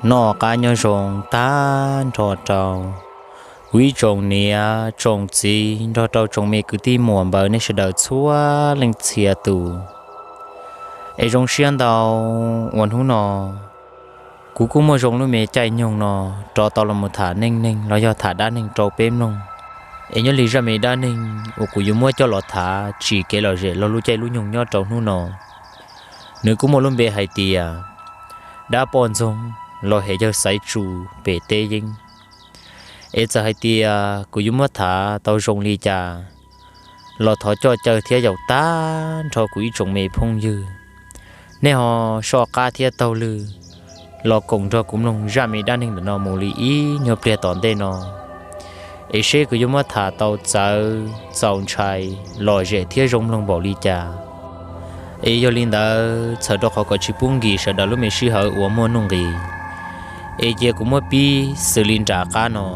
Noj qab nyob zoo tag nrho rau kuv ib tsoom niam tsoom txiv nrog rau tsoom me kwv tij muam npawg nej sawv daws txhua leej txhia tus. Es zoo siab ntau uas hnub no kuv kuj muaj zoo lub me caij nyoog no rov tau los mus tham neej neeg los yog tham dab neeg rau peb mloog. Es nyob li zaj me dab neeg uas kuv yuav muab coj los tham tsim kev lom zem los lub caij lub nyoog nyob rau hnub no, nws kuj muaj lub npe hais tias dab poj ntxoog los hem yawg Xaiv Tsu pem teb yeeb. Es txawm hais tias kuv yuav muab tham tau zoo li cas los thov coj caw thiab yaum tag nrho kuv ib tsoom me phooj ywg, nej ho soj qab thiab taug lw los koom nrog kuv mloog zaj me dab neeg ntawm no mus li ib nyuag pliag tom ntej no, es seb kuv yuav muab tham tau txawv txaus ntshai lom zem thiab zoo mloog npaum li cas. Es yog li ntawd txhawm rau qhov kom tsis pub nkim sawv daws lub me sij hawm uas muaj nuj nqis, es cia kuv muab pib xws li nram qab no.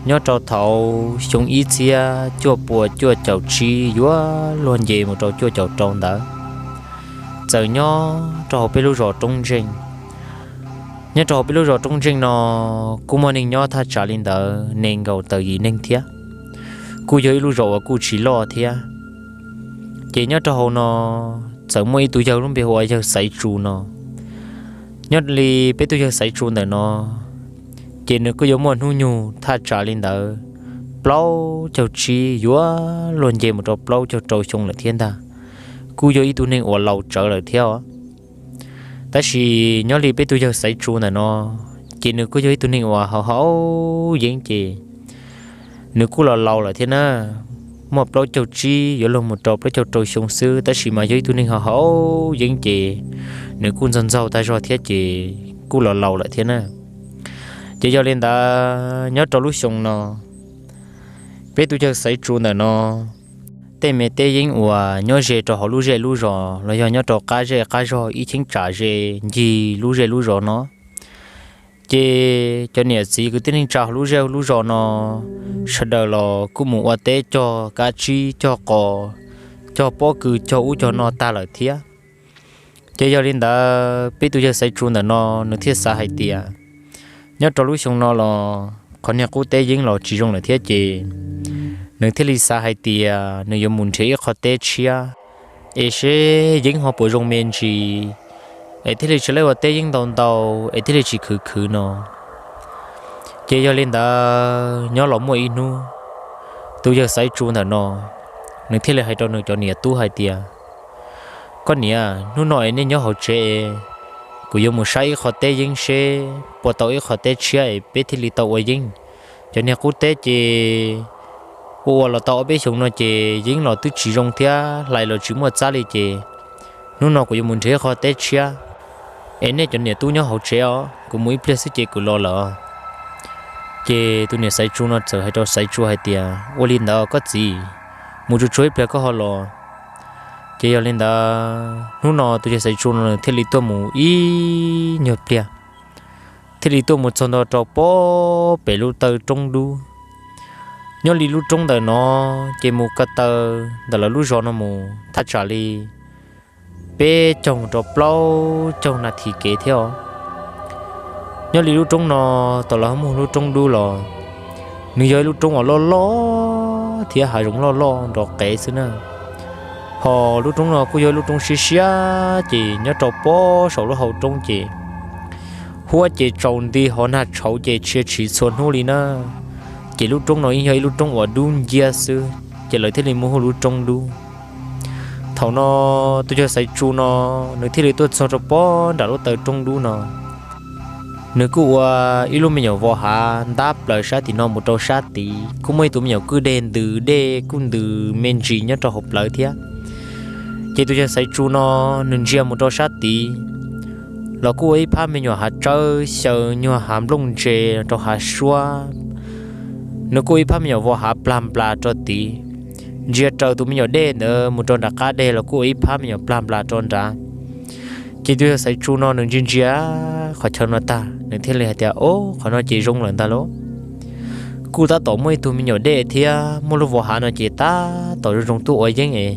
Nyob rau thaum xyoo ib txhiab cuaj pua cuaj caum tsib yuav luag nce mus rau cuaj caum rau ntawd, txawm nyob rau hauv peb lub zos Roob Ntseej. Nyob rau hauv peb lub zos Roob Ntseej no kuj muaj neeg nyob thaj tsam li ntawd nees nkaum tawm yim neeg thiab. Kuj yog ib lub zos uas kuj tsis loj thiab. Ces nyob rau hauv no txawm muaj ib tug yawg lub npe hu ua yawg Xaiv Tsu no. Nyob li peb tug yawg Xaiv Tsu ntawm no, ces nws kuj yuav muaj hnub nyoog thaj tsam li ntawd plaub caug tsib yuav luag nce mus rau plaub caug rau xyoo lawm thiab ntag. Kuj yog ib tug neeg uas laus tsawv lawm thiab os. Tab sis nyob li peb tug yawg Xaiv Tsu ntawm no, ces nws kuj yog ib tug neeg uas haus haus yeeb ces nws kuj los laus lawm thiab na. Muaj plaub caug tsib yuav luag mus rau plaub caug rau xyoo xwb, tab sis mas yog ib tug neeg haus haus yeeb ces nws kuj ntxaug ntxaug tag zog thiab ces kuj los laus lawm thiab na. Ces yog li ntawd nyob rau lub xyoo no, peb tug yawg Xaiv Tsu ntawm no, tej me teb yeeb uas nyob ze rau hauv lub zej lub zos los yog nyob rau qab zej qab zog ib cheeb tsam ze ncig lub zej lub zos no, ces cov niam txiv kwv tij neej tsa hauv lub zej lub zos no, sawv daws los kuj mus ua teb cog kab tsib cog qos, cog pob kws cog ub cog no tag lawm thiab. Ces yog li ntawd peb tug yawg Xaiv Tsu ntawm no nws thiaj xav hais tias, nyob rau lub xyoo no los qhov niag qub teb yeeb los tsis zoo lawm thiab ces nws thiaj li xav hais tias nws yuav mus nrhiav ib qho teb tshiab, es seb yeeb ho puas zoo me ntsis, es thiaj li tsis laib ua teb yeeb ntau ntau, es thiaj li tsis khwv khwv no. Ces yog li ntawd nyob los muaj ib hnub, tus yawg Xaiv Tsu ntawm no, nws thiaj li hais rau nws cov niam tub hais tias, koj niam, hnub no es nej nyob hauv tsev es kuv yuav mus saib ib qho teb yeeb seb puas tau ib qho teb tshiab es peb thiaj li tau ua yeeb. Cov niag qub teb ces ua ua los tau ob peb xyoos no ces yeeb los twb tsis zoo thiab hlais los tsis muaj txab li ces hnub no kuv yuav mus nrhiav ib qho teb tshiab, es nej cov niam tub nyob hauv tsev os, kuv mus ib pliag xwb ces kuv los lawm. Ces tus niam Xaiv Tsu no txawm hais rau Xaiv Tsu hais tias, ua li ntawd koj txiv, mus tsuag tsuag ib pliag koj ho los. Ces yog li ntawd hnub no tus yawg Xaiv Tsu no nws thiaj li tuaj mus ib nyuag pliag, thiaj li tuaj mus txog nto rau pem lub taw roob dub. Nyob li lub roob ntawm no ces mus ko taw ntawm lawv lub zos no mus thaj tsam li peb caug mus rau plaub caug nas this kev thiab os. Nyob li lub roob no, thaum lawv muaj lub roob dub los, nws yog ib lub roob uas loj loj thiab hav zoov loj loj nrov qev xwb na. Ho lub roob no kuj yog ib lub roob siab siab ces nyob rau pob saum lub hau roob ces huab ces tsaus nti ho nag tshauv ces tshia tshiv txhua hnub li na. Ces lub roob no yeej yog ib lub roob uas dub nciab xwb ces lawv thiaj li muaj hu lub roob dub. Thaum no tus yawg Xaiv Tsu no nws thiaj li tuaj txog rau pob nram lub taw roob dub no. Nws kuj ua ib lub me nyuam vos hav ntab plaws sab tim no mus rau sab tid, kuj muaj ib tug me nyuam kwj deg ntws dej kuj ntws me ntsis nyob rau hauv plawv thiab. Ces tus yawg Xaiv Tsu no nws ntsia mus rau sab tid los kuj ua ib phab me nyuam hav tsawb xyaw nyuag hav nplooj ntse rau hav suab. Nws kuj ua ib phab me nyuam vos hav plag nplas rau tid. Ntsia raws tus me nyuam dej ntawd mus rau nram qab deg los kuj ua ib phab me nyuam plag nplas rau nrad. Ces tus yawg Xaiv Tsu no nws ntsia ntsia qhov chaw no tag nws thiaj li hais tias, o, qhov no ces zoo lawm ntag lauj. Kuj tab tom muaj ib tug me nyuam dej thiab muaj lub vos hav no ces tab tom zoo zoo tuaj ua yeeb es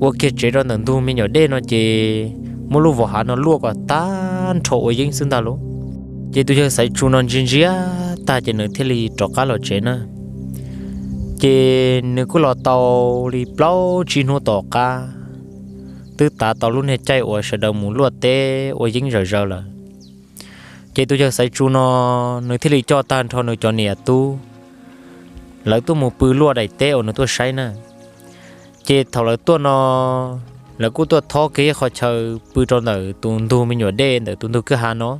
ua kiag tsev rau ntawm ntug me nyuam dej no ces muab lub vos hav no luaj kom tag nrho ua yeeb xwb ntag lauj. Ces tus yawg Xaiv Tsu no ntsia ntsia tag ces nws thiaj li rov qab los tsev na. Ces nws kuj los tau li plaub tsib hnub tom qab, twb tav tau lub niag caij uas sawv daws mus luaj teb ua yeeb zawm zaws lawm. Ces tus yawg Xaiv Tsu no nws thiaj li coj tag nrho nws cov niam tub, lawv tuaj mus pw luaj daim teb uas nws tuaj saib na. Ces thaum lawv tuaj no, lawv kuj tuaj thob kiag ib qho chaw pw rau ntawm tus ntug me nyuam dej ntawm tus ntug kwj ha no.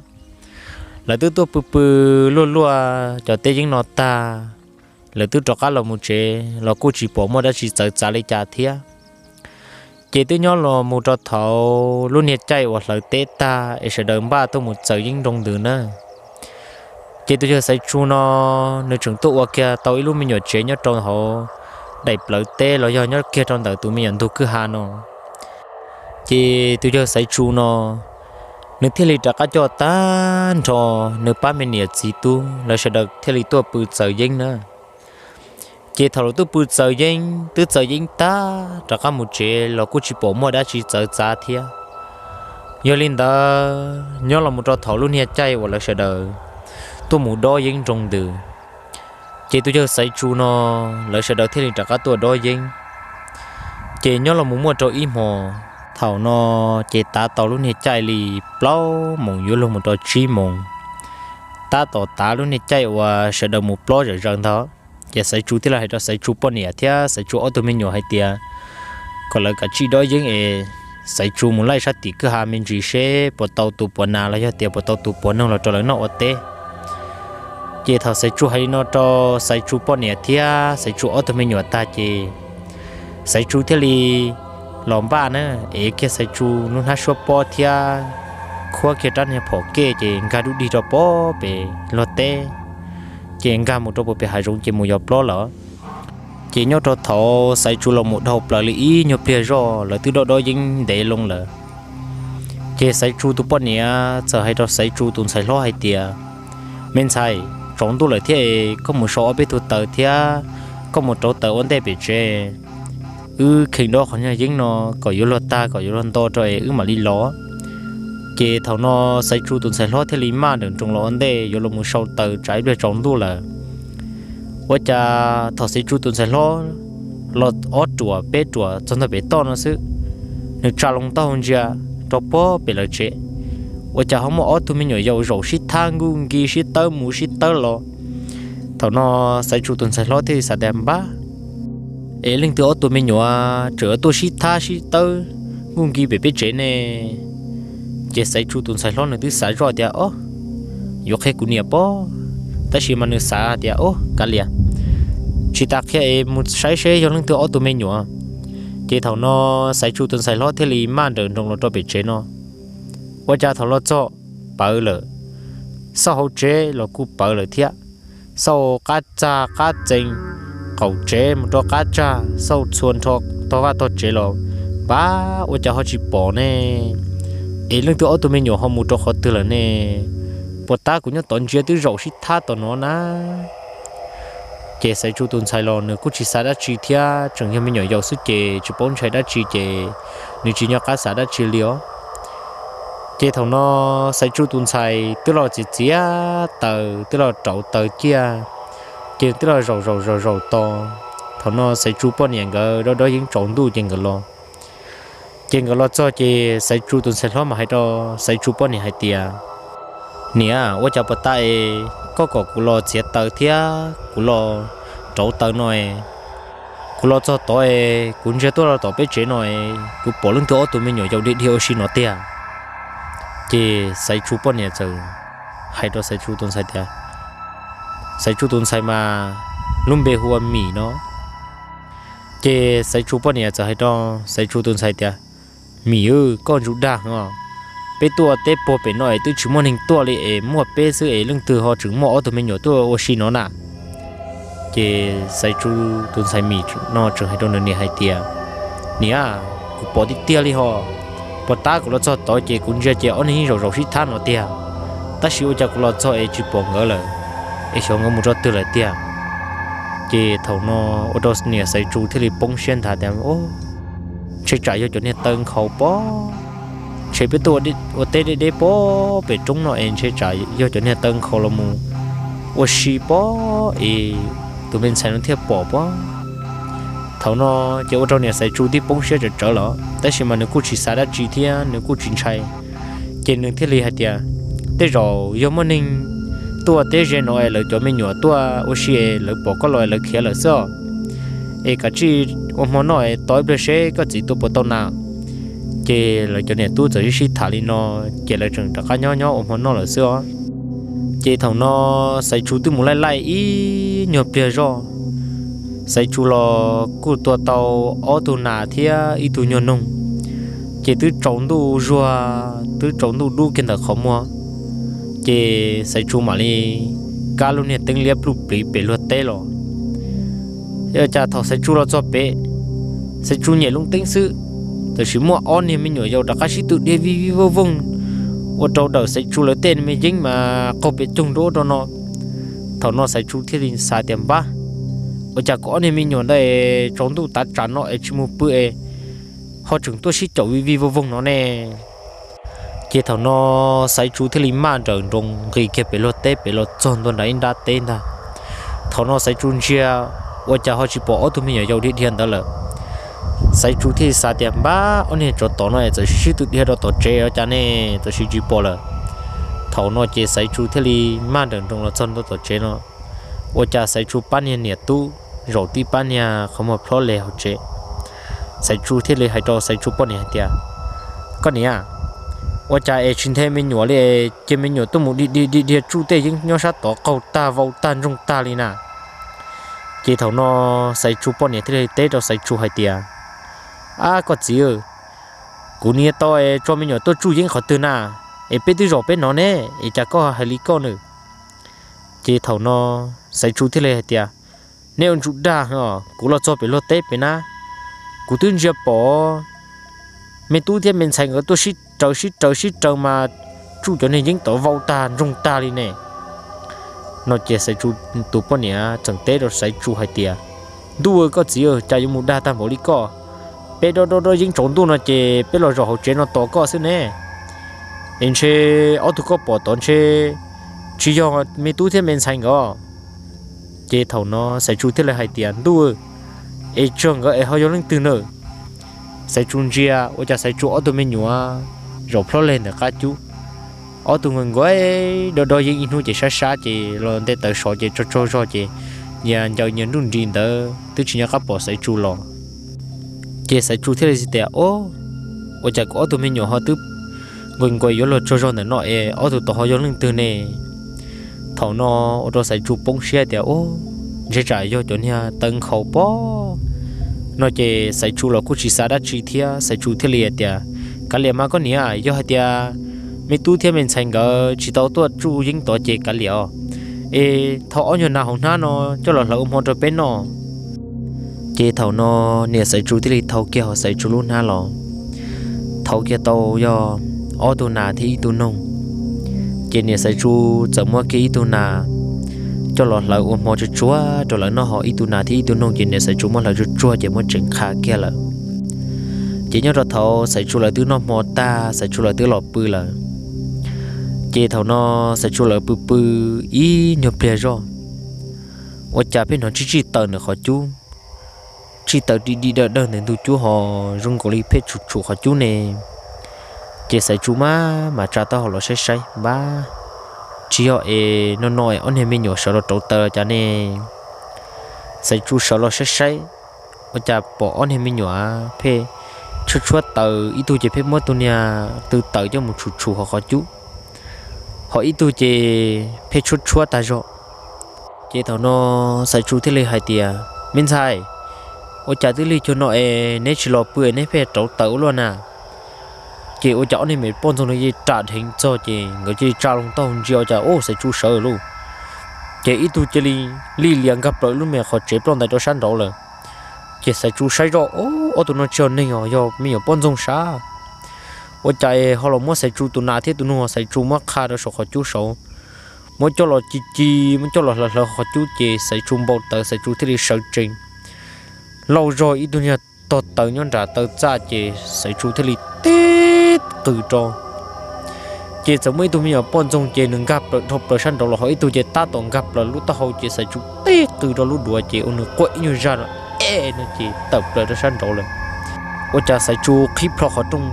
Lawv twb tuaj pw pw luaj luaj cov teb yeeb no tag, lawv twb rov qab los mus tsev los kuj tsis pom muaj dab tsi txawv txav li cas thiab. Ces twb nyob los mus rau thaum lub niag caij uas hlawv teb tag es sawv daws npaj tuaj mus txaws yeeb nroo ntws na. Ces tus yawg Xaiv Tsu no nws tseem tuaj ua kiag tau ib lub me nyuam tsev nyob rau hauv daim plawv teb los yog nyob kiag rau ntawm tus me nyuam ntug kwj ha no. Ces tus yawg Xaiv Tsu no nws thiaj li rov qab coj tag nrho nws pab me niam txiv tub lawv sawv daws thiaj li tuaj pw txaws yeeb na. Ces thaum lawv tuaj pw txaws yeeb, twb txaws yeeb tag rov qab mus tsev los kuj tsis pom muaj dab tsi txawv txav thiab. Yog li ntawd nyob los mus rau thaum lub niag caij uas lawv sawv daws tuaj mus dob yeeb nroo ntws, ces tus yawg Xaiv Tsu no lawv sawv daws thiaj li rov qab tuaj dob yeeb. Ces nyob los mus muaj rau ib hmos, thaum no ces tav tau lub niag caij li plaub moos yuav luag mus rau tsib moos, tab tom tav lub niag caij uas sawv daws mus plob zawm zaws ntag. Ces Xaiv Tsu thiaj li hais rau Xaiv Tsu poj niam thiab Xaiv Tsu ob tug me nyuam hais tias kom lawv kav tsij dob yeeb es Xaiv Tsu mus laij sab tim kwj ha me ntsis seb puas tau tus puas nas los yog tias puas tau tus puas noog los rau lawv noj ua teb. Ces thaum Xaiv Tsu hais li no rau Xaiv Tsu poj niam thiab Xaiv Tsu ob tug me nyuam tag ces Xaiv Tsu thiaj li los npaj na, ev kiag Xaiv Tsu lub hnab suab pob thiab khuab kiag rab niag phom kej ces nkag dub dig rau pob pem luag teb, ces nkag mus rau puag pem hav zoov ces mus yos plob lawm. Ces nyob rau thaum Xaiv Tsu los mus dhau plaws li ib nyuag pliag zoj lawv twb dob dob yeeb ntev loo lawm. Ces Xaiv Tsu tus poj niam txawm hais rau Xaiv Tsu tus ntxhais hlob hais tias, me ntxhais, tsaus ntuj lawm thiab es koj mus sau ob peb tug taws thiab koj mus rauv taws ua ntej pem tsev. Wb kheev dob qhov niag yeeb no kom yuav luag tag kom yuav luag nto rau es wb mam li los. Ces thaum no Xaiv Tsu tus ntxhais hlob thiaj li maj nrawm nroos los ua ntej yuav los mus sau taws tsam ib pliag tsaus ntuj lawm. Ua cas thaum Xaiv Tsu tus ntxhais hlob los ob ruam peb ruam txog ntawm pem toj no xwb, nws tsa loo taub hau ntsia rau pob pem lawv tsev, ua cas ho muaj ob tug me nyuam yaus zaum sib thab nkuj nki sib tawb mus sib tawb los. Thaum no Xaiv Tsu tus ntxhais hlob thiaj li xav tias npab, es leej twg ob tug me nyuam tseem yuav tuaj sib thab sib tawb nkuj nki pem peb tsev ne? Ces Xaiv Tsu tus ntxhais hlob nws twb xav zoj tias, o, yuav qhia kuv niam pob, tab sis mas nws xav tias, o, kav liam, tsis tas qhia es mus saib seb yog leej twg ob tug me nyuam. Ces thaum no Xaiv Tsu tus ntxhais hlob thiaj li maj nrawm nroos los rau pem tsev no. Ua cas thaum los txog pawv lawm, xauj hauv tsev los kuj pawv lawm thiab. Xauj qab txag qab txee, qaum tsev mus rau qab tsag, xauj txhua nrho tog vaj tog tsev los npab, ua cas ho tsis pom ne? Es leej twg ob tug me nyuam ho mus rau qhov twg lawm ne? Puas tab kuv nyob tod ntsia twb zaum sib thab tom no na. Ces Xaiv Tsu tus ntxhais los nws kuj tsis xav dab tsi thiab, tseem yog me nyuam yaus xwb ces tsis paub ntshai dab tsi ces nws tsis nco qab xav dab tsi li os. Ces thaum no Xaiv Tsu tus ntxhais twb los txiav txiav taws, twb los rauv taws ciaj, ces twb los zaum zaum zaum zaum tos. Thaum no Xaiv Tsu poj niam nkawd dob dob yeeb tsaus ntuj ces nkawd los. Ces nkawd los txog ces Xaiv Tsu tus ntxhais hlob mas hais rau Xaiv Tsu poj niam hais tias, niam, ua cas puas tab es koj kom kuv los txiav taws thiab kuv los rauv taws no es, kuv los txog tod es kuv ntsia tuaj los tom peb tsev no es kuv pom leej twg ob tug me nyuam yaus dhia dhia ua si no tiag. Ces Xaiv Tsu poj niam txawm hais rau Xaiv Tsu tus ntxhais tias, Xaiv Tsu tus ntxhais mas lub npe hu ua Mim no. Ces Xaiv Tsu poj niam txawm hais rau Xaiv Tsu tus ntxhais tias, Mim, koj ntsuj dag os, peb tuaj teb puag pem no es twb tsis muaj neeg tuaj li es muaj peb xwb es leej twg ho tseem muaj ob tug me nyuam tuaj ua si no na? Ces Xaiv Tsu tus ntxhais Mim no tseem hais rau nws niam hais tias, niam, kuv pom tiag tiag li ho, puas tab kuv los txog tod ces kuv ntsia ces ob neeg yeej zaum zaum sib thab no tiag, tab sis ua cas kuv los txog es tsis pom nkawd lawm, es xyov nkawd mus rau twg lawm tiag. Ces thaum no ua rau niam Xaiv Tsu thiaj li poob siab nthav tias, o, Ntshe tsam yog cov niag taw nkhaus pob, ntshe peb tuaj ua teb deb deb pob pem roob no es ntshe tsam yog cov niag taw nkhaus los mus ua si pob es tus me ntxhais no thiaj pom pob. Thaum no ces ua rau niam Xaiv Tsu twb poob siab tsawv tsawv los tab sis mas nws kuj tsis xav dab tsi thiab nws kuj tsis ntshai. Ces nws thiaj li hais tias, tej zaum yog muaj neeg tuaj teb ze no es lawv cov me nyuam tuaj ua si es lawv pom koj los es lawv khiav lawm xwb os. Es kav tsij ua hmo noj es tos ib pliag seb koj txiv tua puas tau nas. Ces lawv cov niam tub txawm sib sib tham li no, ces lawv tseem rov qab nyob nyob ua hmo noj lawm xwb os. Ces thaum no Xaiv Tsu twb mus laij laij ib nyuag pliag zoj, Xaiv Tsu los kuj tua tau ob tug nas thiab ib tug nyuag noog. Ces twb tsaus ntuj zuag, twb tsaus ntuj dub kiag ntawm qhov muag, ces Xaiv Tsu mam li kab lub niag teeb liab pluj pliv pem luag teb los. Ua cas thaum Xaiv Tsu los txog pem, Xaiv Tsu nyem lub teeb xwb, tab sis muaj ob niag me nyuam yaus rov qab sib tw dhia vij vij vooj vooj ua rau dawm Xaiv Tsu lawv tej me yeeb mas qaug pem coog nruab rau no. Thaum no Xaiv Tsu thiaj li xav tias, npab, ua cas kuv ob niag me nyuam ntawd tsaus ntuj tav tsam no es tsis mus pw es ho tseem tuaj sib caum vij vij vooj vooj no ne? Ces thaum no Xaiv Tsu thiaj li maj nrawm nroos nqis kiag pem luag teb pem los txog ntua nram ib nrab teb ntag. Thaum no Xaiv Tsu ntsia, ua cas ho tsis pom ob tug me nyuam yaus dhia dhia ntawd lawm. Xaiv Tsu thiaj li xav tias, npab, ob niag tsov tom no es txawm sib tw dhia rau tom tsev los cas ne, txawm sis tsis pom lawm. Thaum no ces Xaiv Tsu thiaj li maj nrawm nroos los txog ntua tom tsev no, ua cas Xaiv Tsu pab niag niam tub zaum tib pab niag qhov muag plhob leg hauv tsev. Xaiv Tsu thiaj li hais rau Xaiv Tsu poj niam hais tias, koj niam, ua cas es tsis nthe me nyuam li es cia me nyuam tuaj mus dhia dhia dhia tsuj tej yeeb nyob sab tod qaug tag vau tag ntsoog tag li na? Ces thaum no Xaiv Tsu poj niam thiaj li teb rau Xaiv Tsu hais tias, ab koj txiv, kuv niam tau es tso me nyuam tuaj tsuj yeeb qhov twg na? Es peb twb zaum peb no ne, es cas koj hais li koj nws? Ces thaum no Xaiv Tsu thiaj li hais tias, nej ua ntsuj dag, kuv los txog pem luag teb pem na, kuv twb ntsia pom me tub thiab me ntxhais nkawd tuaj sib raws sib raws sib raws mas tsuj cov niag yeeb tod vau tag ntsoog tag li ne. No ces Xaiv Tsu tus poj niam txawm teb rau Xaiv Tsu hais tias, ntuj, koj txiv, cas yuav mus dag tag npaum li koj? Peb dob dob dob yeeb tsaus ntuj no ces peb los zaum hauv tsev no tos koj xwb ne. Es ntshe ob tug koj pom tod ntshe tsis yog me tub thiab me ntxhais nkawd. Ces thaum no Xaiv Tsu thiaj li hais tias, ntuj, es tsis yog nkawd es ho yog leej twg na? Xaiv Tsu ntsia ua cas Xaiv Tsu ob tug me nyuam zaum plhob leg ntawm qab cub, ob tug nkaus nkaus dob dob yeeb ib hnub ces sab sab ces los nte taws sov ces tsaug tsaug zog ces nyias ncaws nyias nruj nris ntawd twb tsis nco qab pom Xaiv Tsu los. Ces Xaiv Tsu thiaj li tias, o, ua cas kuv ob tug me nyuam ho twb nkaus nkaus yuav luag tsaug zog ntawm no es ob tug tod ho yog leej twg ne? Thaum no ua rau Xaiv Tsu poob siab tias, o, ntshe tsam yog cov niag taw nkhaus pob. No ces Xaiv Tsu los kuj tsis xav dab tsi thiab, Xaiv Tsu thiaj li tias, kav liam mas koj niam, yog hais tias me tub thiab me ntxhais nkawd tsis tau tuaj tsuj yeeb tod ces kav liam os, es thau ob nyuag nas hauv hnab no coj los hlawv ua hmo rau peb noj. Ces thaum no niam Xaiv Tsu thiaj li thau kiag hauv Xaiv Tsu lub hnab los, thau kiag tau yog ob tug nas thiab ib tug noog. Ces niam Xaiv Tsu txawm muab kiag ib tug nas coj los hlawv ua hmo tsuag tsuag rau lawv noj, ho ib tug nas thiab ib tug noog ces niam Xaiv Tsu muab hlawv tsuag tsuag ces muab tseem qha kiag lawm. Ces nyob rau thaum Xaiv Tsu lawv twb noj hmo tag, Xaiv Tsu lawv twb los pw lawm, ces thaum no Xaiv Tsu lawv pw pw ib nyuag pliag zoj, ua cas pheej hnov tsij tsij taws ntawm qhov cub, tsij taws dim dim dawg dawg ntawm ntug cub ho zoo nkaus li pheej tshum tshum qhov cub ne. Ces Xaiv Tsu maj mam tsa taub hau los saib saib, npab, tsis yog es no no es ob niag me nyuam sawv los rauv taws los cas ne? Xaiv Tsu sawv los saib saib, ua cas pom ob niag me nyuam pheej tshuab tshuab taws, ib tug ces pheej muab tus niag tw taws coj mus tshum tshum hauv qhov cub, ho ib tug ces pheej tshuab tshuab tag zog. Ces thaum no Xaiv Tsu thiaj li hais tias, me ntxhais, ua cas twb lig cuag no es neb tsis los pw es neb pheej rauv taws ua luaj na? Ces ua cas ob niag me poj ntxoog no cia li ram dheev txog ces nkawd cia li tsa loo taub hau ntsia ua cas ub Xaiv Tsu sawv lawm lauj. Ces ib tug cia li lig lias nkag plaws lub me qhov tsev ploj ntais rau sab nraud lawm. Ces Xaiv Tsu saib zoj, ob tug no tsis yog neeg os, yog me nyuam poj ntxoog sav. Ua cas ho los muab Xaiv Tsu tus nas thiab tus noog Xaiv Tsu muab qha rau saum qhov cub saud, muab coj los ci ci, muab coj los hlawv hlawv qhov cub ces Xaiv Tsu npau taws, Xaiv Tsu thiaj li sawv tsees lauj zog ib tug niag tog taws nyob nram taw txaj ces Xaiv Tsu thiaj li tib qws rau. Ces txawm muaj ib tug me nyuam poj ntxoog ces nws nkag plaws dhau plaws sab nraud los, ho ib tug ces tab tom nkag plaws lub taub hau ces Xaiv Tsu tib qws rau lub duav ces ua nws quaj ib nyuag zaj no, e no ces tawm plaws rau sab nraud lawm. Ua cas Xaiv Tsu qhib plho qhov rooj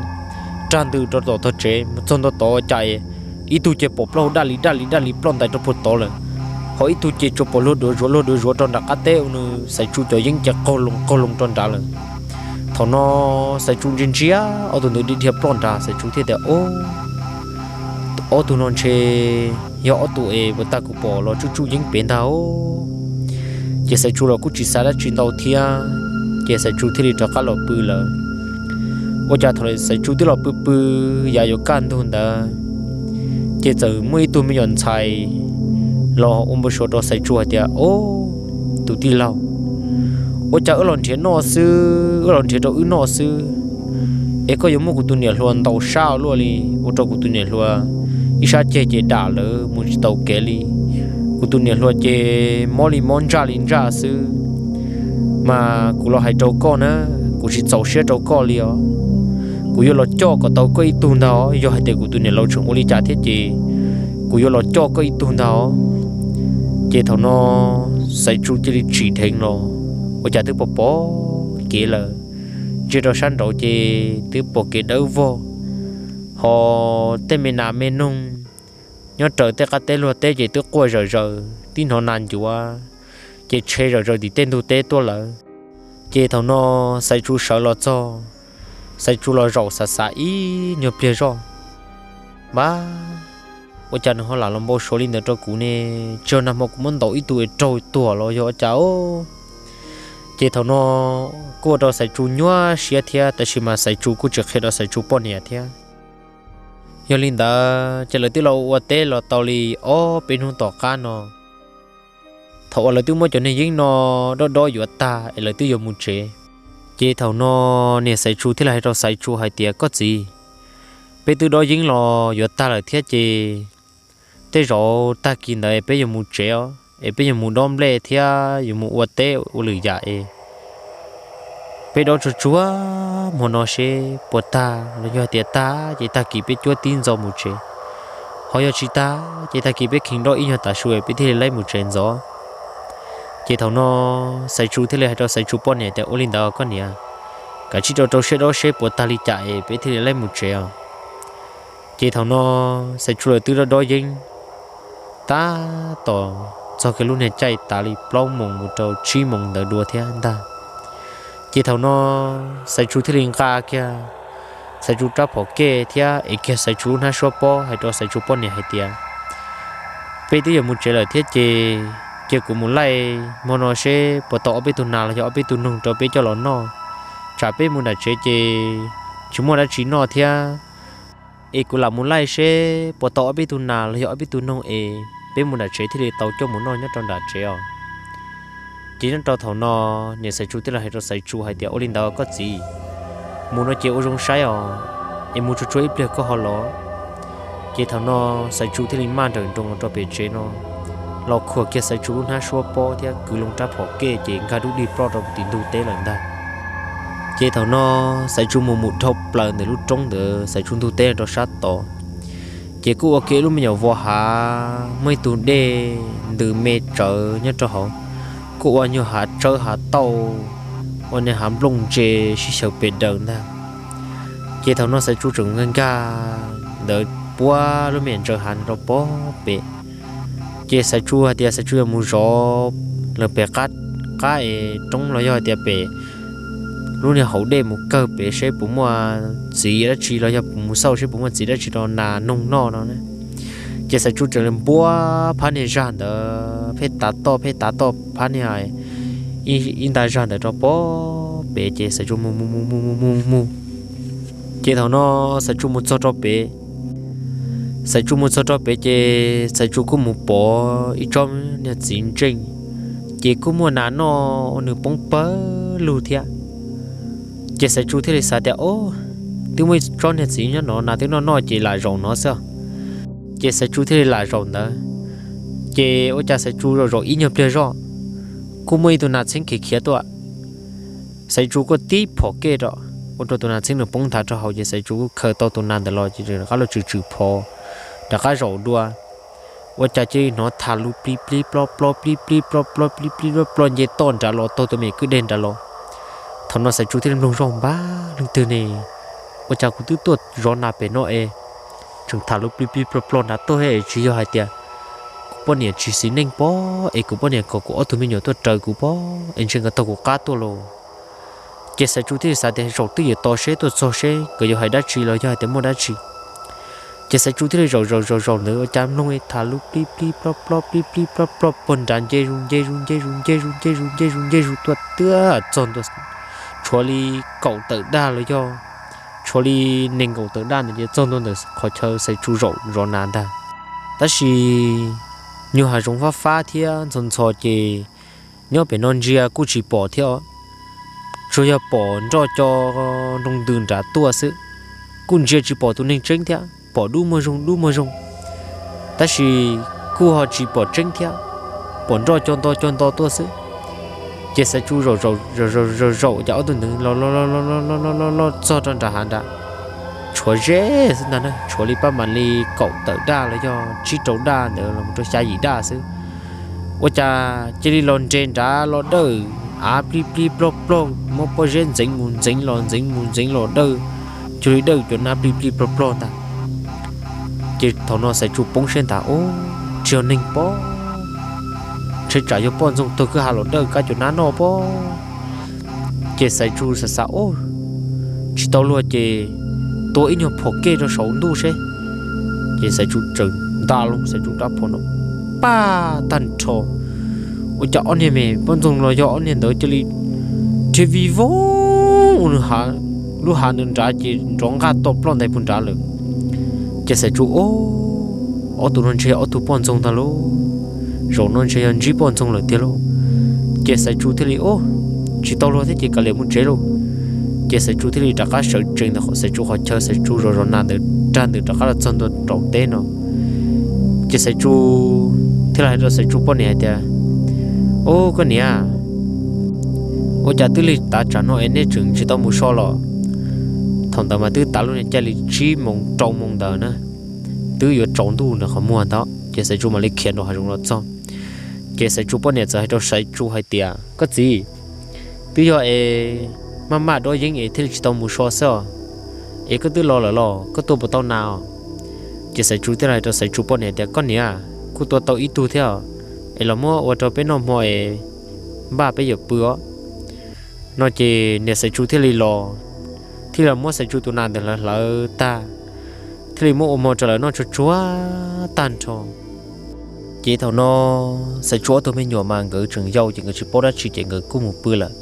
rag ntws rau tom tog tsev mus txog nto tod ua cas ib tug ces pom plaub hau daj li daj li daj li ploj ntais rau puag tod lawm, ho ib tug ces tsuas pom luag duav zuav luag duav zuav rau nram qab teb ua nws Xaiv Tsu cov yeeb ces qaug loo qaug loo rau nrad lawm. Thaum no Xaiv Tsu ntsia ntsia ob tug ntawd dhia ploj nrad, Xaiv Tsu thiaj tias, Ob, ob tug no ntshe yog ob tug es puas tag kuv pom los tsuj tsuj yeeb pem ntag. Ces Xaiv Tsu los kuj tsis xav dab tsi ntau thiab, ces Xaiv Tsu thiaj li rov qab los pw lawm. Ua cas thaum Xaiv Tsu twb los pw pw yav yuav kaj ntug ntawd, ces txawm muaj ib tug me nyuam ntxhais los ua npau suav rau Xaiv Tsu hais tias, Ob, tus tij laug, ua cas wb los nrhiav noj xwb, wb los nrhiav rau wb noj xwb, es koj yuav muab kuv tus niam hluas ntaus sab ua luaj li, ua rau kuv tus niam hluas ib sab ceg ces dam lawm mus tsis taus kev li. Kuv tus niam hluas ces mob li mob ntsaj li ntsaj xwb. Mas kuv los hais rau koj na, kuv tsis txaus siab rau koj li os. Kuv yuav los coj kom tau koj ib tug ntag os, yog hais tias kuv tus niam laus tseem ua li cas thiab ces kuv yuav los coj koj ib tug ntag os. Ces thaum no Xaiv Tsu cia li tsim dheev los, ua cas twb pom pom kev lawm. Ntsia rau sab nraud ces twb pom kev dawb vog, ho tej me nas me noog nyob raws tej qab teb luag teb ces twb quaj zawm zaws, tib hnov nas ncuav ces tshe zawm zaws tim tej ntug teb tuaj lawm. Ces thaum no Xaiv Tsu sawv los txog, Xaiv Tsu los zaum xav xav ib nyuag pliag zoj, Npab, ua cas nws ho lam los npau suav li ntawd rau kuv ne? Tsis yog nag hmo kuv muab ntaus ib tug es raug tuag los yog ua cas os? Ces thaum no kuj ua rau Xaiv Tsu nyuaj siab thiab, tab sis mas Xaiv Tsu kuj tsis qhia rau Xaiv Tsu poj niam thiab. Yog li ntawd ces lawv twb los ua teb los tau li ob peb hnub tom qab no, thaum uas lawv twb muab cov niag yeeb no dob dob yuav tag es lawv twb yuav mus tsev. Ces thaum no niam Xaiv Tsu thiaj li hais rau Xaiv Tsu hais tias, Koj txiv, peb twb dob yeeb los yuav tag lawm thiab ces tej zaum tag kis ntawd peb yuav mus tsev os, es peb yuav mus dob nplej thiab yuav mus ua teb ua lwm yam es peb dob tsuag tsuag hmo no seb puas tag, los yog hais tias tag ces tag kis peb cuab tib ntxo mus tsev, ho yog tsis tag ces tag kis peb kheev dob ib nyuag tav su peb thiaj li laib mus tsev ntxov. Ces thaum no Xaiv Tsu thiaj li hais rau Xaiv Tsu poj niam tias, Ua li ntawd koj niam, kav tsij rau rau siab dob seb puas tag li cas es peb thiaj li laib mus tsev os. Ces thaum no Xaiv Tsu lawv twb dob dob yeeb tab tom txog kiag lub niag caij tas li plaub moos mus rau tsib moos ntawd dua thiab ntag. Ces thaum no Xaiv Tsu thiaj li nqa kiag Xaiv Tsu rab phom kej thiab ev kiag Xaiv Tsu lub hnab suab pob hais rau Xaiv Tsu poj niam hais tias, Peb twb yuav mus tsev lawm thiab ces, cia kuv mus laij hmo no seb puas tau ob peb tug nas los yog ob peb tug noog rau peb coj los noj. Tsam peb mus nram tsev ces tsis muaj dab tsi noj thiab. Es kuv lam mus laij seb puas tau ob peb tug nas los yog ob peb tug noog es peb mus nram tsev thiaj li tau coj mus noj nyob rau nram tsev os. Ces nyob rau thaum no niam Xaiv Tsu thiaj li hais rau Xaiv Tsu hais tias, Ua li ntawd koj txiv, mus no ces ua zoo saib os, es mus tsuag tsuag ib pliag koj ho los. Ces thaum no Xaiv Tsu thiaj li maj nrawm nroos los rau pem tsev no, los khuam kiag Xaiv Tsu lub hnab suab pob thiab kwv loo rab phom kej ces nkag dub dig ploj rau tim ntug teb lawm ntag. Ces thaum no Xaiv Tsu mus mus dhau plaws ntawm lub roob ntawd Xaiv Tsu ntug teb rau sab tod, ces kuj ua kiag ib lub me nyuam vos hav muaj ib tug dej ntws me tsawv nyob rau hauv, kuj ua nyuag hav tsawb hav tauj, ua niag hav nplooj ntse sib xyaw pes daws ntag. Ces thaum no Xaiv Tsu tseem nkag nkag ntawd puab lub me nyuam ntsaws hav rau pob pem. Ces Xaiv Tsu hais tias Xaiv Tsu yuav mus zov lawm pem qab, qab es roob los yog hais tias pem lub niag hauv dej mus kawg pem seb puas muaj txiv dab tsi los yog mus xauj seb puas muaj txiv dab tsi rau nas noog noj no. Ces Xaiv Tsu tseem li npuab phab niag zag ntawd pheej tav toj pheej tav toj phab niag ib nta zag ntawd rau pob pem ces Xaiv Tsu mus mus mus mus mus mus mus. Ces thaum no Xaiv Tsu mus txog rau pem, Xaiv Tsu mus txog rau pem ces Xaiv Tsu kuj mus pom ib tsob niag txiv ntseej, ces kuj muaj nas noj ua nws poob pawg lug thiab. Ces Xaiv Tsu thiaj li xav tias, Ob, twb muaj ib tsob niag txiv nyob no nas twb noj noj ces lam zaum no xwb. Ces Xaiv Tsu thiaj li lam zaum ntawd. Ces ua cas Xaiv Tsu zaum zaum ib nyuag pliag zoj, kuj muaj ib tug nas txheeb khiav khiav tuaj. Xaiv Tsu kuj tib phom kej rau, ua rau tus nas txheeb nws poob nthav rau hauv ces Xaiv Tsu kuj khaws tau tus nas ntawd los ces rov qab los tswm tswm phom, rov qab zaum dua. Ua cas cia li hnov tham lus plig plig ploj ploj plig plig ploj ploj plig plig ploj ploj nce toj nrad los taug tus me kwj deg nrad los. Thaum no Xaiv Tsu thiaj li mloog zoj npab leej twg ne, ua cas kuv twb tuaj zov nas pem no es tseem tham lus plig plig ploj ploj nrad tuaj es tsis yog hais tias kuv poj niam tsis xis neej pob es kuv poj niam kom kuv ob tug me nyuam tuaj raws kuv pob es ntshe nkawd taug kuv qab tuaj los. Ces Xaiv Tsu thiaj li xav tias zaum twj ywm tos seb tuaj txog seb nkawd yuav hais dab tsi los yog hais tias muaj dab tsi. Ces Xaiv Tsu thiaj li zaum zaum zaum zaum ntawd ua cas mloog tham lus plig plig ploj ploj plig plig ploj ploj puag nrad nce zus nce zus nce zus nce zus nce zus nce zus nce zus tuaj tiag txog ntua tshuav li kaum tawm daj los yog tshuav li nees nkaum tawm daj ntawd ces txog ntua ntawm qhov chaw Xaiv Tsu zaum zov nas ntag. Tab sis nyuag hav zoov fab fab thiab ntxhov ntxhov ces nyob pem no ntsia kuj tsis pom thiab os. Tsuas yog pom nroj co nroo ntws nrad tuaj xwb, kuj ntsia tsis pom tus neeg tseeb thiab, pom dub muag zoo dub muag zoo, tab sis kuj ho tsis pom tseeb thiab, pom nroj co nto co nto tuaj xwb. Ces Xaiv Tsu zaum zaum zaum zaum zaum cas ob tug ntawd los los los los los los los txog rau nram hav nrad, tshuav ze xwb ntag na, tshuav li pab mam li kaum tawm daj los yog tsib rau daj ntawd los rau xya yim daj xwb. Ua cas cia li los nres nrad los dawj av plig plig ploj ploj, muab pob zeb ntxeev mus ntxeev los ntxeev mus ntxeev los dawj, cuag li dawj cov nab plig plig ploj ploj ntag. Ces thaum no Xaiv Tsu poob siab ntag, ub, tsis yog neeg pob, ntshe tsam yog poj ntxoog taug kwj ha los dawj kab cov nab noj pob. Ces Xaiv Tsu xav xav, ub, tsis tau luag ces tua ib nyuag phom kej rau saum ntuj seb. Ces Xaiv Tsu txawm nta loo Xaiv Tsu rab phom no paj tag nrho, ua cas ob niag me poj ntxoog los yog ob niag ntawd cia li rhe vij voog lub hav ntawd nrad ces nrov nqaj to ploj ntais puag nrad lawm. Ces Xaiv Tsu, ub, ob tug no ntshe ob tug poj ntxoog ntag lauj, zaum no ntshe yog ntsib poj ntxoog lawm tiag lauj. Ces Xaiv Tsu thiaj li, ub, tsis tau luag thiab ces kav liam mus tsev lauj. Ces Xaiv Tsu thiaj li rov qab sawv tsees ntawm Xaiv Tsu qhov chaw, Xaiv Tsu zov zov nas ntawd rag ntawd rov qab los txog ntua rau teb no. Ces Xaiv Tsu thiaj li hais rau Xaiv Tsu poj niam hais tias, ub, koj niam, ua cas twb lig tav tsam no es nej tseem tsis tau mus so los? Thaum ntawd mas twb tav lub niag caij li tsib moos rau moos ntawd na, twb yuav tsaus ntuj ntawm qhov muag ntawd ces Xaiv Tsu mam li khiav nraum hav zoov los txog. Ces Xaiv Tsu poj niam txawm hais rau Xaiv Tsu hais tias, koj txiv, twb yog es maj maj dob yeeb es thiaj li tsis tau mus so xwb os. Es koj twb los lawm los koj tua puas tau nas os? Ces Xaiv Tsu thiaj li hais rau Xaiv Tsu poj niam tias, koj niam, kuj tua tau ib tug thiab os, es los muab ua rau peb noj hmo es npaj peb yuav pw os. No ces niam Xaiv Tsu thiaj li los, thiaj li los muab Xaiv Tsu tus nas ntawd hlawv hlawv tag, thiaj li muab ua hmo rau lawv noj tsuag tsuag tag nrho. Ces thaum no Xaiv Tsu ob tug me nyuam mas nkawd tseem yau ces nkawd tsis paub dab tsi ces nkawd kuj mus pw lawm.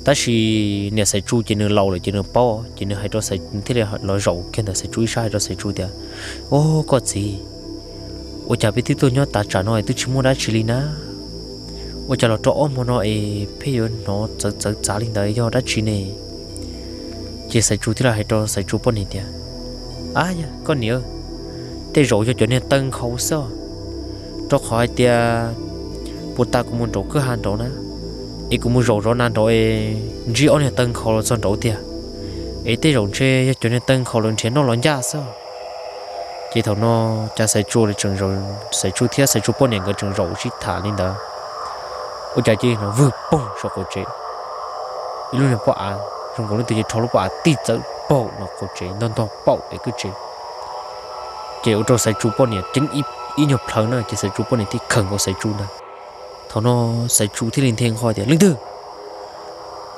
Tab sis niam Xaiv Tsu ces nws laus lawm ces nws paub ces nws hais rau Xaiv, thiaj li los zaum kiag ntawm Xaiv Tsu ib sab hais rau Xaiv Tsu tias, o, koj txiv, ua cas peb twb tuaj nyob tav tsam no es twb tsis muaj dab tsi li na? Ua cas los rau ob hmo no es pheej yuav hnov txawv txawv txav li ntawd yog dab tsi ne? Ces Xaiv Tsu thiaj li hais rau Xaiv Tsu poj niam tias, a, yog koj niam, tej zaum yog cov niag taw nkhaus xwb, rau qhov hais tias puag ta kuv mus nraum kwj ha nraud na, es kuv mus zaum zov nas nraud es ntsib ob niag taw nkhaus los txog nraud tiag, es tej zaum ntshe yog cov niag taw nkhaus lawv nrhiav noj los ncaj xwb. Ces thaum no cas Xaiv Tsu tseem, Xaiv Tsu thiab Xaiv Tsu poj niam nkawd tseem zaum sib tham li ntawd, ua cas cia li hnov vwg poog saum qaum tsev, ib lub niag pob av zoo nkaus leej twg cia li rho lub pob av tib txawm paum no qaum tsev ntog ntog paum es kwj tsev. Ces ua rau Xaiv Tsu poj niam ceeb ib nyuag plhaw na ces Xaiv Tsu poj niam thiaj khaws nkaus Xaiv Tsu ntag. Thaum no Xaiv Tsu thiaj li nthe nqho tias, leej twg?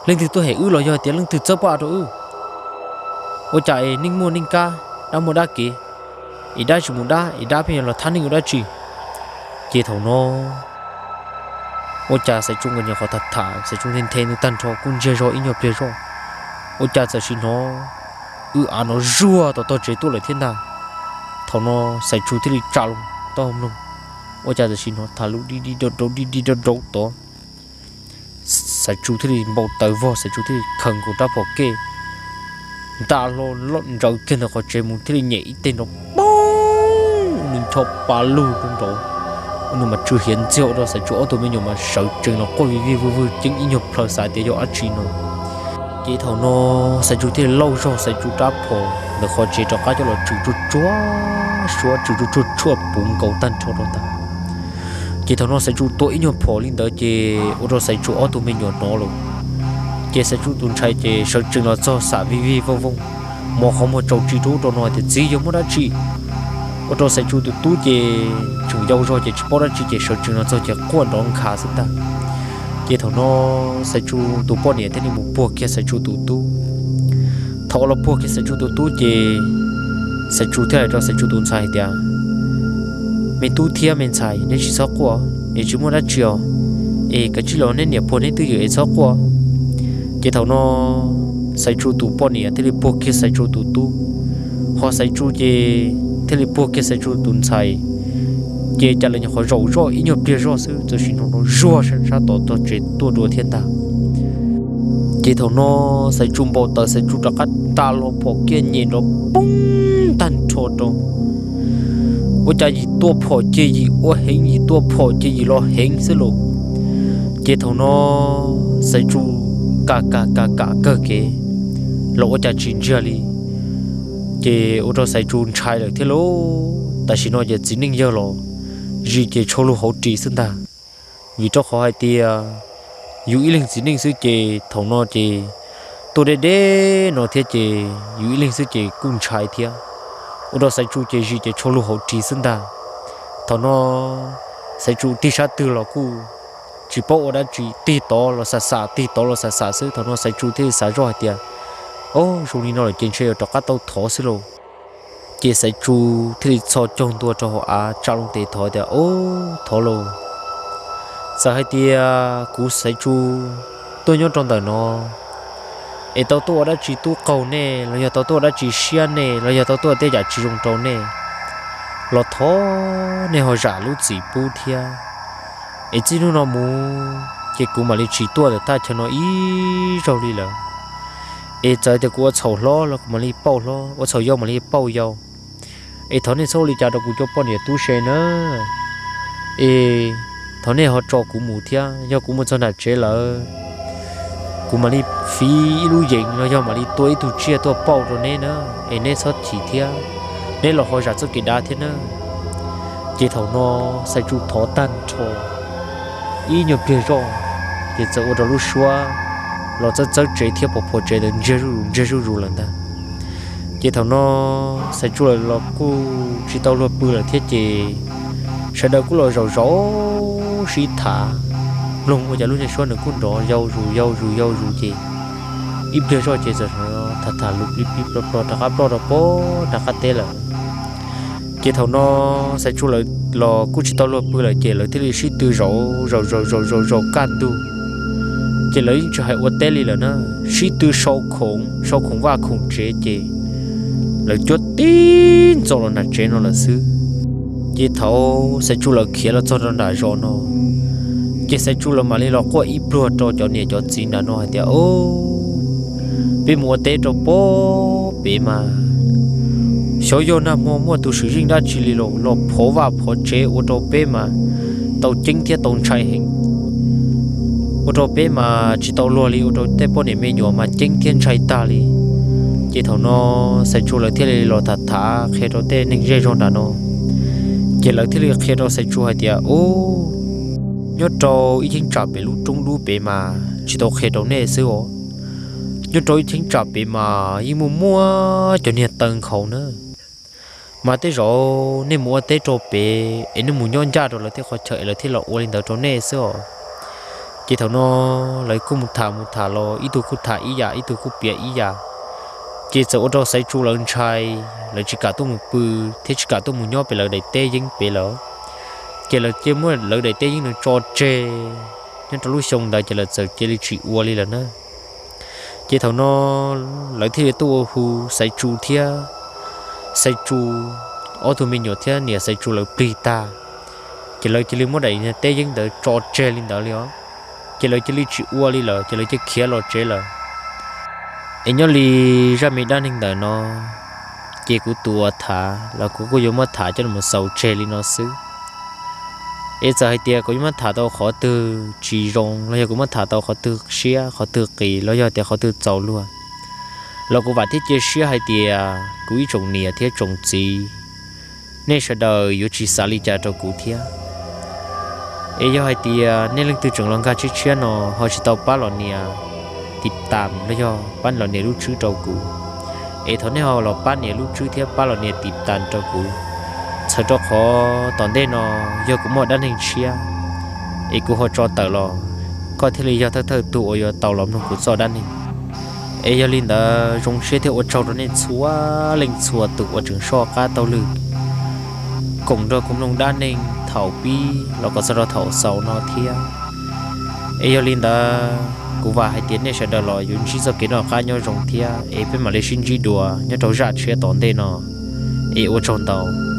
Leej twg tuaj hem wb los yog tias leej twg txawb pob av rau wb? Ua cas es neeg muaj neeg kab, dab muaj dab kev, es dab tsis mus dab es dab pheej yuav los thab neeg ua dab tsi? Ces thaum no ua cas Xaiv Tsu nkawd nyuam qhuav tham tham Xaiv Tsu nthe nthe ntawd tag nrho kuj ntsiag zog ib nyuag pliag zoj, ua cas txawm sim hnov wb av no zuag tom tog tsev tuaj lawm thiab ntag. Thaum no Xaiv Tsu thiaj li tsa loo taub hau mloog, ua cas txawm sim hnov tham lus di di dau dau di di dau dau tod. Xaiv Tsu thiaj li npau taws vog, Xaiv Tsu thiaj li khaws nkaus rab phom kej nta hlo ntsawv kiag ntawm qhov tsev mus thiaj li nyem ib teg nrov poob, nws ncho pa lug rau nraud. nws mas tsw hiav ntxiag ua rau Xaiv Tsu ob tug me nyuam mas sawv tsees los quaj vij vij vwj vwj ceeb ib nyuag plhaw xav tias yog dab tsi no. Ces thaum no Xaiv Tsu thiaj li lauj zog Xaiv Tsu rab phom ntawm qhov tsev rov qab coj los tsw tsuj tsuav suab tsw tsuj tsuav tshuaj puv nkaus tag nrho rau ntag. Ces thaum no Xaiv Tsu tua ib nyuag phom li ntawd ces ua rau Xaiv Tsu ob tug me nyuam hnov lawm. Ces Xaiv Tsu tus ntxhais ces sawv tsees los txog xam vij vij vooj vooj, mos qhov muag tsaus tsis rau ub rau no tias txiv yog muaj dab tsi. Ua rau Xaiv Tsu tus tub ces tseem yau zog ces tsis paub dab tsi ces sawv tsees los txog ces quaj nrov nkhav xwb ntag. Ces thaum no Xaiv Tsu tus poj niam thiaj li mus puag kiag Xaiv Tsu tus tub. Thaum uas los puag kiag Xaiv Tsu tus tub ces Xaiv Tsu thiaj hais rau Xaiv Tsu tus ntxhais hais tias, me tub thiab me ntxhais, neb tsis txhob quaj es tsis muaj dab tsi os, es kav tsij los neb niam puag neb twj ywm es txhob quaj. Ces thaum no Xaiv Tsu tus poj niam thiaj li puag kiag Xaiv Tsu tus tub, ho Xaiv Tsu ces thiaj li puag kiag Xaiv Tsu tus ntxhais. Ces cas lawv nyuam qhuav zaum zoj ib nyuag pliag zoj xwb txawm sim hnov nrov zuag sab tod tog tsev tuaj dua thiab ntag. Ces thaum no Xaiv Tsu npau taws Xaiv Tsu rov qab nta hlo phom kiag nyem nrov poob tag nrho rau. Ua cas yim tua phom ces yim ua heev, yim tua phom ces yim los heev xwb lauj. Ces thaum no Xaiv Tsu kam kam kam kam kawg kev los ua cas tsis ntsiag li. Ces ua rau Xaiv Tsu ntshai lawm thiab lauj. Tam sim no ces txiv neej yawg los zis ces tsho lug hauv ris xwb ntag. Vim rau qhov hais tias yus ib leeg txiv neej xwb ces thaum no ces tuaj deb deb no thiab ces yus ib leeg xwb ces kuj ntshai thiab. Ua rau Xaiv Tsu ces zis ces tsho lug hauv ris xwb ntag. Thaum no Xaiv Tsu tig sab twg los kuj tsis paub ua dab tsi, tig tod los xam xam, tig tod los xam xam xwb. Thaum no Xaiv Tsu thiaj li xav zoj hais tias, o, zoo li no lawm ces ntshe yuav rov qab tau thov xwb lauj. Ces Xaiv Tsu thiaj li txho caug ntua rau hauv av tsa loo tes thov tias, o, thov lauj, txawm hais tias kuv Xaiv Tsu tuaj nyob rau ntawm no es tau tuaj ua dab tsi tub qaug nej los yog tau tuaj ua dab tsi siab nej los yog tau tuaj tej yam tsis zoo rau nej los thov nej ho zam lub txim pub thiab. Es txij hnub no mus ces kuv mam li tsis tuaj ntawm thaj chaw no ib zaug li lawm. Es txawm tias kuv ua txhaum hlob los kuv mam li pauj hlob, ua txhaum yau mam li pauj yau. Es thov nej txhob ua li cas rau kuv cov poj niam tub se na. Es thov nej ho tso kuv mus thiab, yog kuv mus txog nram tsev lawm kuv mam li fiv ib lub yees los yog mam li tua ib tug tsiaj tuaj pauj rau neb na. Es neb txhob chim thiab, neb los ho zam txoj kev dav thiab na. Ces thaum no Xaiv Tsu thov tag nrho ib nyuag pliag zoj ces txawm ua rau lub suab los txawb txawb tsev thiab phom phom tsev ntawd ntsiag zuj zus ntsiag zuj zus lawm ntag. Ces thaum no Xaiv Tsu lawv los kuj tsis tau luag pw lawm thiab ces sawv daws kuj los zaum zaum sib tham, mloog ua cas lub niag suab nws kuj nrov yau zus yau zus yau zus ces ib pliag zoj ces txawm tham tham lus plig plig plog plog rov qab ploj rau pem nram qab teb lawm. Ces thaum no Xaiv Tsu lawv los kuj tsis tau luag pw lawm ces lawv thiaj li sib tw zaum zaum zaum zaum zaum kaj ntug. Ces lawv yeej tsis hais ua teb li lawm na, sib tw sau khoom sau khoom vaj khoom tsev ces lawv cuab tib ntxo los nram tsev no lawm xwb. Ces thaum Xaiv Tsu lawv khiav los txog rau nram zos no, ces Xaiv Tsu lawv mam li los quaj ib pluag rau cov niam cov txiv nram no hais tias, o, peb mus ua teb rau pem mas xyov yog nag hmo muaj tus swm zeej dab tsi li los los phov vaj phov tsev ua rau peb mas tau ceeb thiab tau ntshai heev. Ua rau peb mas tsis tau luag li, ua rau tej poj niam me nyuam mas ceeb thiab ntshai tag li. Ces thaum no Xaiv Tsu lawv thiaj li los tham tham qhia rau tej neeg zej zog nram no. Ces lawv thiaj li qhia rau Xaiv Tsu hais tias, u, nyob rau ib cheeb tsam pem lub roob dub pem mas tsis tau qhia rau nej xwb os. Nyob rau ib cheeb tsam pem mas yeej muaj muaj cov niag taw nkhaus na. Mas tej zaum nej mus ua teb rau pem es nej mus nyob ncaj rau lawv tej qhov chaw es lawv thiaj los ua li ntawd rau nej xwb os. Ces thaum no lawv kuj mus tham mus tham los ib tug kuj tham ib yam ib tug kuj piav ib yam. Ces txawm ua rau Xaiv Tsu lawv ntshai, lawv tsis kam tuaj mus pw thiab tsis kam tuaj mus nyob pem lawv daim teb yeeb pem lawm. Ces lawv cia muab lawv daim teb yeeb no tso tseg nyob rau lub xyoo ntawd ces lawv txawm cia li tsis ua li lawm na. Ces thaum no lawv thiaj li tuaj ua hu Xaiv Tsu thiab Xaiv Tsu ob tug me nyuam thiab niam Xaiv Tsu lawv plig tag, ces lawv cia li muab daim teb yeeb ntawd tso tseg li ntawd li os. Ces lawv cia li tsis ua li lawm ces lawv cia khiav los tsev lawm. Es nyob li zaj me dab neeg ntawm no, ces kuv tus uas tham los kuv kuj yuav muab tham coj los xaus tseg li no xwb. Es txawm hais tias kuv yuav muab tham tau qhov twg tsis zoo los yog kuv muab tham tau qhov twg siab qhov twg qis los yog tias qhov twg txaus luag los kuv vam thiab cia siab hais tias kuv ib tsoom niam thiab tsoom txiv, nej sawv daws yuav tsis xav li cas rau kuv thiab. Es yog hais tias nej leej twg tseem los nkag tshiab tshiab no ho tsis tau pab los nias tiv tas los yog pab los nias lub tswb rau kuv, es thov nej ho los pab nias lub tswb thiab pab los nias tiv tas rau kuv. Txhawm rau qhov tom ntej no yog kuv muaj dab neeg tshiab es kuv ho tso tawm los, koj thiaj li yog thawj thawj tug uas yuav tau los mloog kuv txoj dab neeg. Es yog li ntawd zoo siab thiab ua tsaug rau nej txhua leej txhua tus uas tseem soj qab taug lw koom nrog kuv mloog dab neeg thaum pib los kom txog rau thaum xaus no thiab. Es yog li ntawd kuv vam hais tias nej sawv daws los yuav ntsib txoj kev noj qab nyob zoo thiab es peb mam li sib ntsib dua nyob rau zaj tshiab tom ntej no. Es ua tsaug ntau.